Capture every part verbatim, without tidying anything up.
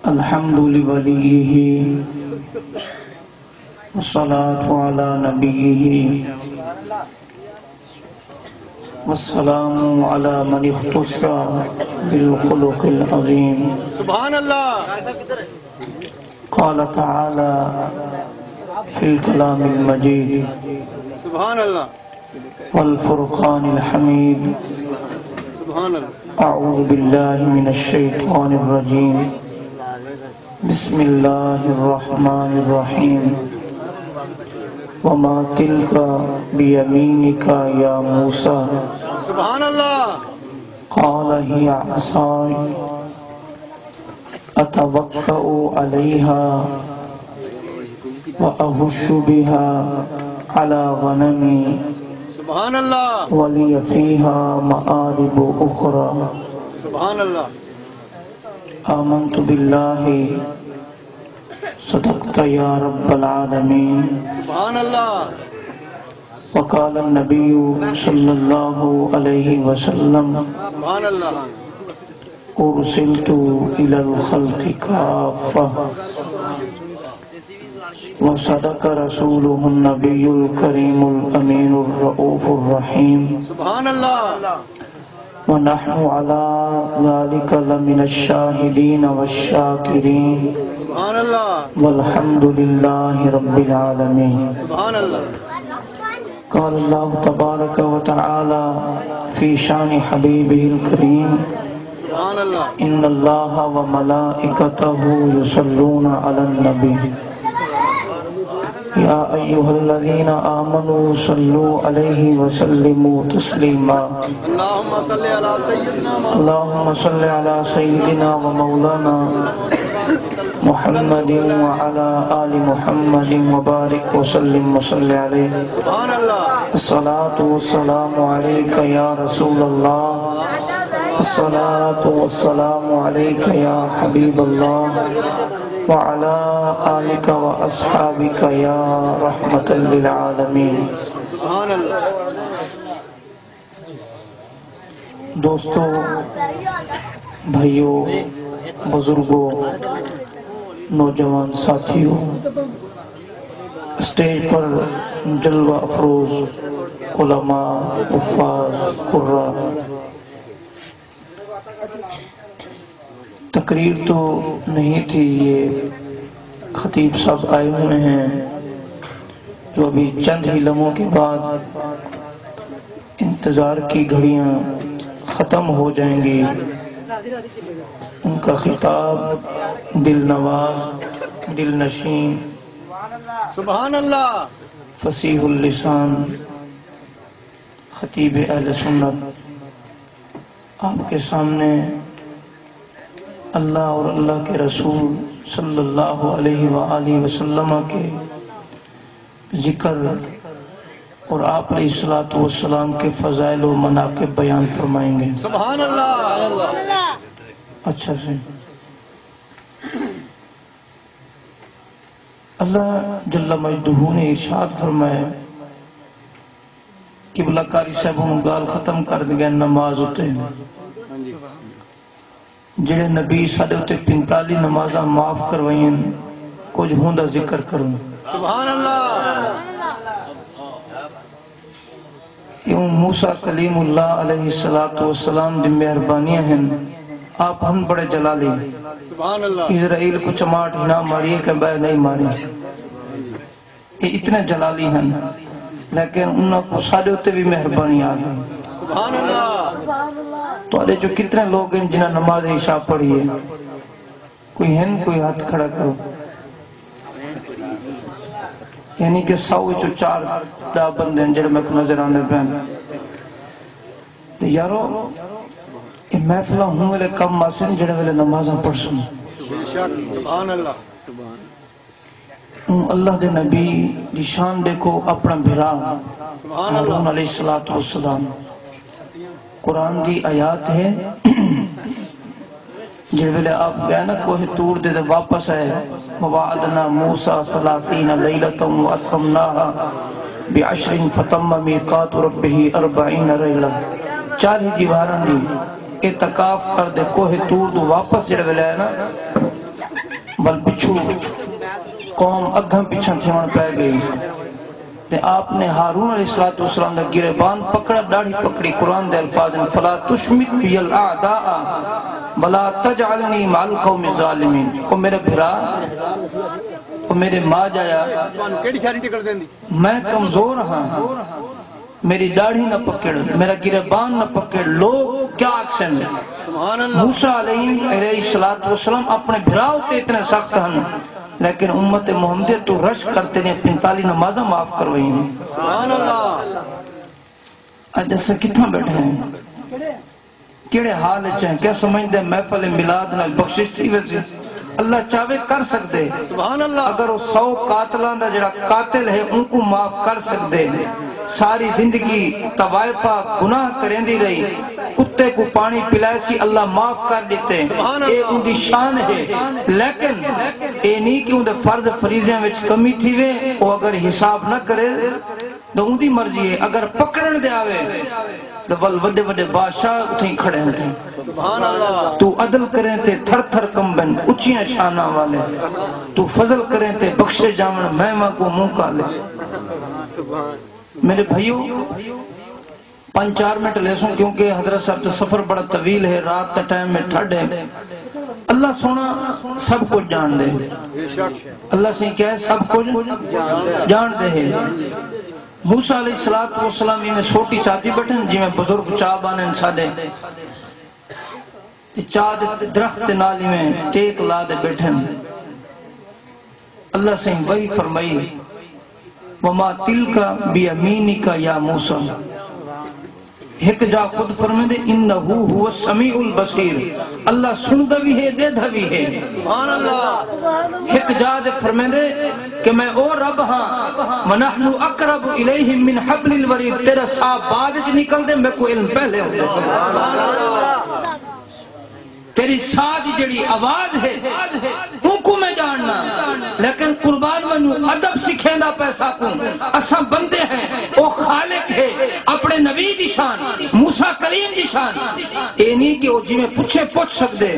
الحمد لوليه والصلاة على نبيه والسلام على من اختص بالخلق العظيم. سبحان اللہ. قال تعالى في الكلام المجيد سبحان اللہ. والفرقان الحميد. سبحان اللہ. أعوذ بالله من الشيطان الرجيم. بسم الله الرحمن الرحيم. وما تلك بيمينك يا موسى. سبحان اللہ. قال هي عصاي أتوكأ عليها وأهش بها على غنمي سبحان اللہ. ولي فيها مآرب أخرى. سبحان اللہ. آمنت بالله صدقت يا رب العالمين. سبحان اللہ. وقال النبي صلى الله عليه وسلم سبحان اللہ. أرسلت إلى الخلق كافة وصدق رسوله النبي الكريم الأمين الرؤوف الرحيم. سبحان اللہ. ونحن على ذلك لمن الشاهدين والشاكرين. سبحان اللہ. والحمد لله رب العالمين. سبحان اللہ. قال الله تبارك وتعالى في شان حبيبه الكريم: سبحان اللہ. إن الله وملائكته يصلون على النبي يا أيها الذين آمنوا صلوا عليه وسلموا تسليما. اللهم صل على سيدنا محمد. اللهم صل على سيدنا ومولانا محمد وعلى آل محمد وبارك وسلم وصل عليه. سبحان اللہ. الصلاة والسلام عليك يا رسول الله. الصلاة والسلام عليك يا حبيب الله وعلى آلك وأصحابك يا رحمة للعالمين. سبحان اللہ. دوستو، بھائیو، بزرگو، نوجوان ساتھیو، اسٹیج پر جلوہ افروز علماء، حفاظ، قراء، تقریر تو نہیں تھی، یہ خطیب صاحب آئے ہوئے ہیں جو ابھی چند ہی لمحوں کے بعد انتظار کی گھڑیاں ختم ہو جائیں گی۔ ان کا خطاب دل نواز، دل نشین، سبحان اللہ۔ فصیح اللسان، خطیب اہل سنت، آپ کے سامنے اللہ اور اللہ کے رسول صلی اللہ علیہ وآلہ وسلم کے ذکر اور آپ علیہ الصلوۃ والسلام کے فضائل و مناقب بیان فرمائیں گے۔ سبحان اللہ۔ اچھا سی۔ اللہ جل مجدہ نے ارشاد فرمایا، قبلہ قاری صاحب ہن ڳالھ ختم کر ݙے، نماز اتے۔ جڑے نبی ساݙے اتے پنتالیس نمازاں معاف کروائین، کجھ ہوندا ذکر کروں۔ سبحان اللہ۔ ایوں موسیٰ کلیم اللہ علیہ الصلوۃ والسلام دی مہربانیاں ہن۔ آپ ہن بڑے جلالی۔ سبحان اللہ۔ اسرائیل کو چماٹ ہی نہ ماری کہ بہ نہیں ماری۔ یہ اتنے جلالی ہن، لیکن انہاں کو ساݙے اتے بھی مہربانی آ گئی۔ سبحان اللہ۔ تہاݙے چوں کتنے لوگ ہیں جنہاں نماز عشاء پڑھی ہے؟ کوئی ہن؟ کوئی ہتھ کھڑا کرو۔ یعنی کہ سو وچوں چار ݙاہ بندے ہیں جڑے میکوں نظر آندے پئے ہن۔ تے یارو، اے محفلاں ہوں ویلے کم آسن جڑے ویلے نمازاں پڑھسوں۔ بے شک، سبحان اللہ۔ اوں اللہ دے نبی دی شان ݙیکھو، اپݨا بھرا سبحان اللہ۔ ہارون علیہ الصلوۃ والسلام۔ قرآن دی آیات ہے، جس ویلے آپ ڳئے نا کوہ طور دے، تے واپس آئے، ووعدنا موسیٰ ثلاثین لیلۃ واتممناها بعشر فتم میقات ربہ اربعین لیلۃ، چالیہہ دیواراں دی اعتکاف کر دے کوہ طور توں واپس جڑے ویلے آئے نا، ول پچھوں قوم اگاں پچھاں تھیوݨ پئے ڳئی تے آپ نے ہارون علیہ الصلوۃ والسلام دا گریبان پکڑا، ݙاڑھی پکڑی۔ قرآن دے الفاظ ہیں، فلا تشمت بی الاعداء ولا تجعلنی مع القوم الظالمین۔ او میرے بھرا، او میرے ماء جایا، تہانوں کیڑھی شاری ٹکڑ دیندی؟ میں کمزور ہاں، میری ݙاڑھی نہ پکڑ، میرا گریبان نہ پکڑ، لوگ کیا آکھسن؟ سبحان اللہ۔ موسیٰ علیہ، علیہ الصلوۃ والسلام اپنے بھرا اتے اتنے سخت ہن، لیکن امت محمدیہ توں رش کر تیݙیاں پنتالیہہ نمازاں معاف کروائین۔ سبحان اللہ۔ اڄ اساں کتھاں ٻیٹھے ہیں؟ کیڑھے حال اچ ہیں؟ کیا سمجھدے محفل میلاد نال بخشش تھی ویسی؟ اللہ چاہوے کر سڳدے۔ سبحان اللہ۔ اگر او سو قاتلاں دا جیڑھا قاتل ہے، اونکوں معاف کر سڳدے۔ ساری زندگی طوائفہ گناہ کریندی رہی، کتے کوں پاݨی پلائے سی، اللہ معاف کر ݙتے۔ سبحان اللہ۔ اے اوندی شان ہے۔ لیکن اے نی کہ اوندے فرض فریضیاں وچ کمی تھیوے، او اگر حساب نہ کرے، تاں اوندی مرضی ہے، اگر پکڑݨ دے آوے تاں ول وݙے وݙے بادشاہ اتھیں کھڑے ہن۔ سبحان اللہ۔ توں عدل کریں تے تھر تھر کمبن اچیاں شاناں والے، توں فضل کریں تے بخشے جاون میں وانگوں منہ کالے۔ میرے بھائیو، پنج چار منٹ لیسوں کیونکہ حضرت صاحب دا سفر بڑا طویل ہے، رات دا ٹائم ہے، ٹھڈ ہے۔ اللہ سوہݨا سب کجھ ڄاݨدے۔ اللہ سئیں کیا ہے؟ سب کجھ ڄاݨدے ہے۔ موسیٰ علیہ الصلوۃ والسلام ایویں سوٹی چاتی ٻیٹھن، جیویں بزرگ چا ٻانن ساݙے، تے چا دے درخت دے نال ایویں ٹیک لا دے ٻیٹھن۔ اللہ سئیں وحی فرمائی، وما تلک بیمینک یا موسیٰ۔ ہک جا خود فرمیندے، انہ ھو السمیع البصیر، اللہ سݨدا وی ہے، ݙیدھا وی ہے۔ سبحان اللہ۔ ہک جا تے فرمیندے کہ میں او رب ہاں، ونحن اقرب الیہ من حبل الورید، تیݙا ساہ بعد وچ نکلدے، میکوں علم پہلے ہوندے۔ تیݙی ساہ دی جیڑھی آواز ہے، اونکوں میں ڄاݨنا، لیکن قربان ونڄوں، ادب سکھیندا پئے ساکوں۔ اساں بندے ہیں، او خالق ہے، اپݨے نبی دی شان، موسیٰ کلیم دی شان۔ اے نی کہ او جیویں پچھے پچھ سڳدے،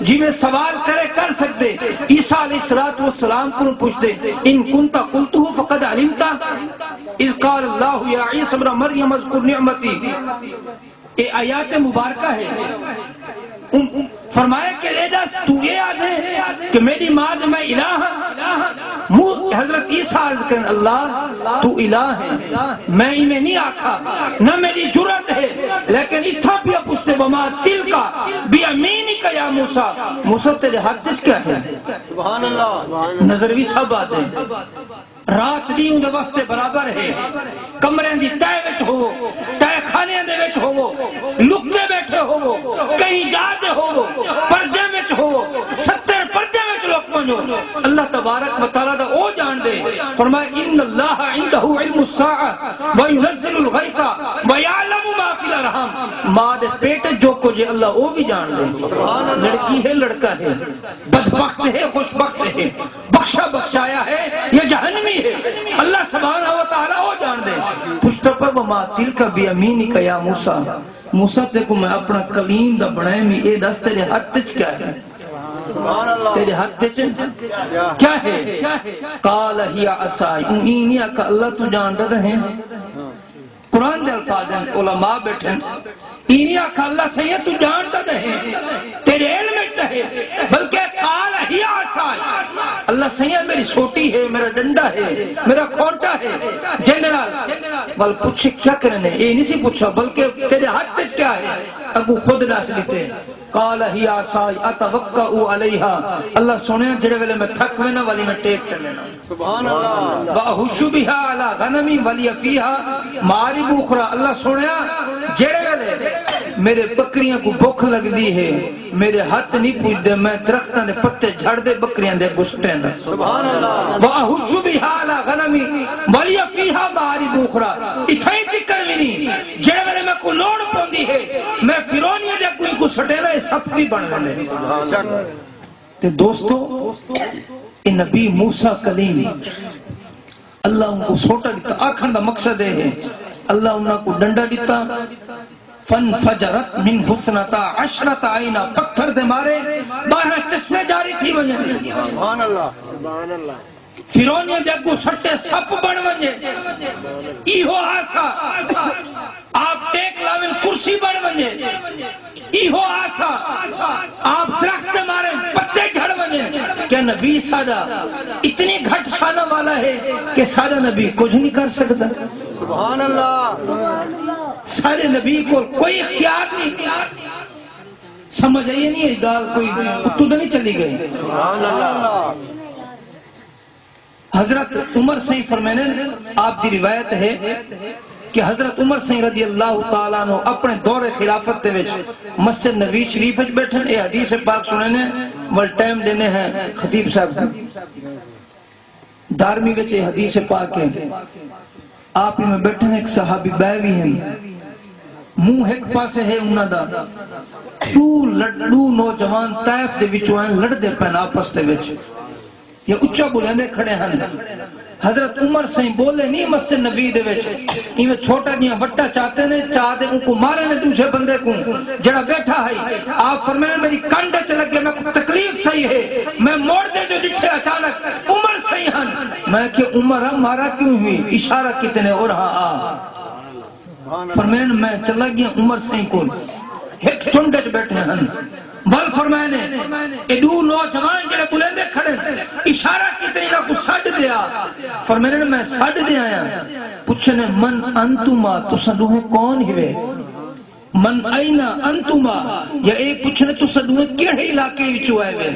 جیویں سوال کرے کر سڳدے۔ عیسیٰ علیہ الصلوۃ والسلام کوں پچھدے، ان کنت قلتہ فقد علمت، اذ قال اللہ یا عیسی ابن مریم اذکر نعمتی۔ اے آیات مبارکہ ہے۔ ان، ان فرمایا کہ اے ݙس، توں اے آہدے کہ میݙی ماں دے میں الہ ہاں؟ مو-، حضرت عیسیٰ عرض کرن، اللہ، توں الہ ہیں، میں ایویں نہیں آکھا، نہ میݙی جرات ہے، لیکن اتھاں پیا پچھدے، وما تلک بیمینک یا موسیٰ، موسیٰ تیݙے ہتھ وچ کیا ہے؟ سبحان اللہ۔ نظر وی سب آہدے۔ رات ݙینہہ اوندے واسطے برابر ہے۔ کمریاں دی تہہ وچ ہووو، تہہ خانیاں دے وچ ہووو، لکے ٻیٹھے ہووو، کہیں جا تے ہووو، پردے وچ ہووو، ستر پردے وچ لک ونڄو، اللہ تبارک و تعالیٰ دا او ڄاݨدے۔ فرمایا، ان اللہ عندہ علم الساعۃ وینزل الغیث ویعلم ما فی الارحام۔ ماں دے پیٹ جو کجھ ہے، اللہ او وی ڄاݨدے۔ لڑکی ہے، لڑکا ہے، بدبخت ہے، خوش بخت ہے، بخشا بخشایا ہے یا جہنمی ہے، اللہ سبحانہ و تعالیٰ او ڄاݨدے۔ پچھدا پئے، وما تلک بیمینک یا موسیٰ، موسیٰ تیکوں میں اپݨا کلیم دا بݨائے می، اے ݙس تیݙے ہتھ وچ کیا ہے؟ سبحان اللہ۔ تیݙے ہتھ وچ کیا ہے؟ قال ھی عصای، اوں ایں نہیں آکھا، اللہ توں ڄاݨدا تاں ہیں۔ قرآن دے الفاظ ہیں، علماء ٻیٹھن، ایں نہیں آکھا، اللہ سئیں توں ڄاݨدا تاں ہیں، تیݙے علم وچ تاں ہے، بلکہ قال ھی عصای، اللہ سئیں میری سوٹی ہے، میرا ݙنڈا ہے، میرا کھونٹا ہے، جیندے نال ول پچھے کیا کرݨے، اے نہیں سی پچھا، بلکہ تیݙے ہتھ وچ کیا ہے، اڳوں خود ݙس ݙتے۔ قال ھی عصای اتوکأ علیہا، اللہ سوہݨیا جیڑھے ویلے میں تھک وینداں ولی میں ٹیک تے وینداں۔ سبحان اللہ۔ وأہش بہا علی غنمی ولی فیہا مآرب اخری۔ اللہ سوہݨیا، جیڑھے ویلے میݙے ٻکریاں کوں بکھ لڳدی ہے، میݙے ہتھ نہیں پڄدے، میں درختاں دے پتے جھڑ دے ٻکریاں دے اڳوں سٹینداں۔ سبحان اللہ۔ وأہش بہا علی غنمی ولی فیہا مآرب اخری۔ اتھائیں تکر وی نہیں، جیڑھے ویلے میکوں لوڑ پوندی ہے، میں فرعونیاں دے اڳوں کوں سٹینداں، اے صف وی بݨ ویندے۔ تے دوستو، اے نبی موسیٰ کلیم، اللہ اونکوں سوٹا ݙتا۔ آکھݨ دا مقصد اے ہے، اللہ انہاں کوں ݙنڈا ݙتا، فانفجرت منہ اثنتا عشرۃ عینا، پتھر دے مارے ٻارہاں چشمے جاری تھی ونڄن۔ سبحان اللہ۔ فرعونیاں دے اڳوں سٹے سپ بݨ ونڄے۔ ایہو آسا۔ آپ ٹیک لاون کرسی بݨ ونڄے۔ ایہو آسا۔ آپ درخت تے مارن پتے جھڑ ونڄن۔ کیا نبی ساݙا اتنی گھٹ شانہ والا ہے کہ ساݙا نبی کجھ نہیں کر سڳدا؟ سبحان اللہ۔ ساݙے نبی کول کوئی اختیار نہیں۔ سمجھ آئی نہیں اے ڳالھ؟ کوئی اتوں تے نہیں چلی ڳئی؟ سبحان اللہ۔ حضرت عمر سئیں فرمیندن، آپ دی روایت ہے کہ حضرت عمر سئیں رضی اللہ تعالیٰ عنہ اپݨے دور خلافت دے وچ مسجد نبوی شریف وچ ٻیٹھن، اے حدیث پاک سݨیندے، ول ٹائم ݙیندے ہیں خطیب صاحب کوں۔ دارمی وچ اے حدیث پاک ہے۔ آپ ایویں ٻیٹھن، ہک صحابی ٻئے وی ہن، منہ ہک پاسے ہے انہاں دا، ݙو لڑ-، ݙو نوجوان طائف دے وچوں آئے، لڑدے پئن آپس دے وچ۔ یا اچا ٻولیندے کھڑے ہن۔ حضرت عمر سئیں ٻولے نہیں مسجد نبی دے وچ، ایویں چھوٹا جیاں وٹا چاتے نے، چا تے اونکوں مارے نے ݙوجھے بندے کوں جیڑھا ٻیٹھا ہئی۔ آپ فرمائے، میری کنڈ اچ لڳے، میکوں تکلیف تھئی ہے۔ میں مڑ تے جو ݙٹھے، اچانک عمر سئیں ہن۔ میں کہ عمر، مارا کیوں ہوئی؟ اشارہ کیتے نے، اور ہاں آ۔ فرمین، میں چلا ڳیا عمر سئیں کول، ہک چنڈ اچ ٻیٹھے ہن۔ ول فرمائے نے، اے ݙو نوجوان جیڑھے ٻولیندے کھڑے ہن، اشارہ کیتے انہاں کوں سݙ تے آ۔ فرمین، میں سݙ تے آیا۔ پچھن، من انتما، تساں ݙوہیں کون ہیوے؟ من این انتما، یا اے پچھن تساں ݙوہیں کیڑھے علاقے وچوں آئے وے؟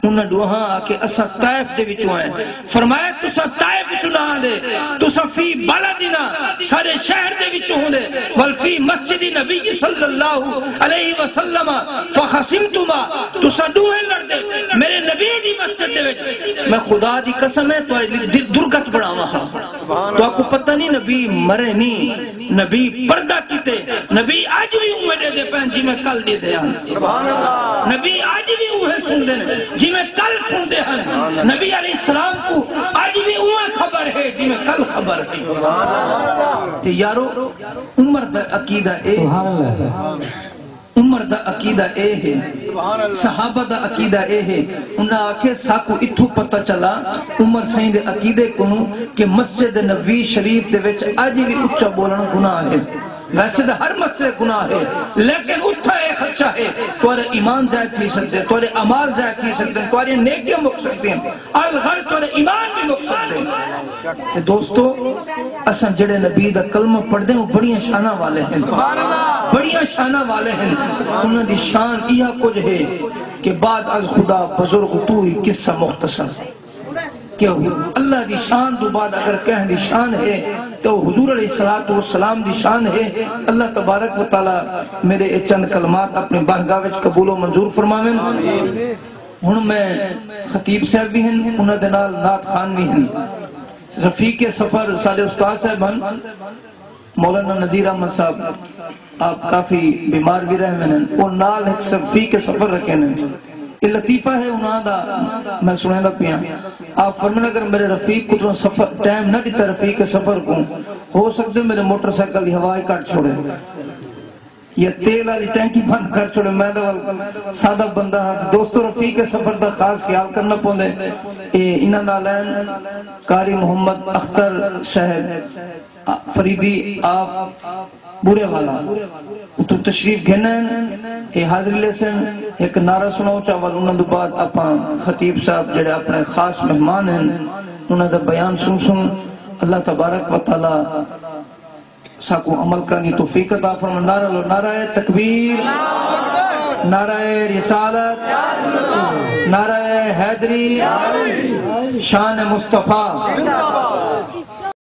انہاں ݙوہاں آکھے، اساں طائف دے وچوں آئے۔ فرمایا، تساں طائف وچوں نہ آندے، تساں فی بلدنا، ساݙے شہر دے وچوں ہوندے، بل فی مسجد نبی صلی اللہ علیہ وسلم فخصمتما، تساں ݙوہیں لڑدے میرے نبی دی مسجد دے وچ۔ میں خدا دی قسم ہے، تہاݙی دل درگت بݨاواں ہا۔ تہاکوں پتہ نہیں، نبی مرے نہیں۔ نبی پردہ کیتے، نبی اڄ وی اونویں ݙیہدے پئن جیویں کل ݙیہدے ہن۔ سبحان اللہ۔ نبی اڄ وی اونویں سݨدے نے جیویں کل سݨدے ہن۔ نبی علیہ السلام کوں اڄ وی اونویں خبر ہے جیویں کل خبر ہے۔ تے یارو، عمر دا عقیدہ اے، سبحان اللہ۔ عمر دا عقیدہ اے ہے، صحابہ دا عقیدہ اے ہے۔ انہاں آکھے، ساکوں اتھوں پتہ چلا عمر سئیں دے عقیدے کنوں کہ مسجد نبوی شریف دے وچ اڄ وی اچا ٻولݨ گناہ ہے۔ ویسے تاں ہر مسجد گناہ ہے، لیکن اتھاں اے خدشہ ہے، تہاݙا ایمان ضائع تھی سڳدے، تہاݙے اعمال ضائع تھی سڳدے، تہاݙیاں نیکیاں مک سڳدیاں۔ الغرض تہاݙا ایمان وی مک سڳدے۔ تے دوستو، اساں جڑے نبی دا کلمہ پڑھدے ہوں، بڑیاں شاناں والے ہن، بڑیاں شاناں والے ہن۔ انہاں دی شان ایہا کجھ ہے کہ بعد از خدا بزرگ تو ہی قصہ مختصر۔ کہ اللہ دی شان تو بعد اگر کہیں دی شان ہے تو حضور علیہ الصلوۃ والسلام دی شان ہے۔ اللہ تبارک و تعالی میرے اے چند کلمات اپنی بارگاہ وچ قبول و منظور فرماون۔ ہݨ میں خطیب صاحب وی ہن، انہاں دے نال نعت خوان وی ہن۔ رفیق سفر ساݙے استاد صاحب ہن، مولانا نذیر احمد صاحب، آپ کافی بیمار وی رہے ہوئے ہن، او نال ہک رفیق سفر رکھے ہن۔ اے لطیفہ ہے انہاں دا، میں سݨیندا پیاں۔ آپ فرماندن، اگر میرے رفیق کوں سفر ٹائم نہ ݙتا، رفیق سفر کوں، ہو سڳدے میرے موٹر سائیکل دی ہوا ہی کٹ چھوڑے۔ یا تیل والی ٹینکی بند کر چھوڑے۔ میں تاں ول سادہ بندہ ہاں۔ دوستو، رفیق سفر دا خاص خیال کرنا پوندے۔ اے انہاں نال ہن قاری محمد اختر صاحب فریدی، آپ بورے والا، اتوں تشریف گھن آئن۔ اے حاضری لیسن، ہک نعرہ سݨاؤ چا، ول انہاں دے بعد آپاں خطیب صاحب جڑے اپݨے خاص مہمان ہن، انہاں دا بیان سݨسوں۔ اللہ تبارک و تعالی ساکوں عمل کرݨ دی توفیق عطا فرمائے۔ نعرہ لو، نعرہ تکبیر، نعرہ رسالت، نعرہ حیدری، شان مصطفیٰ۔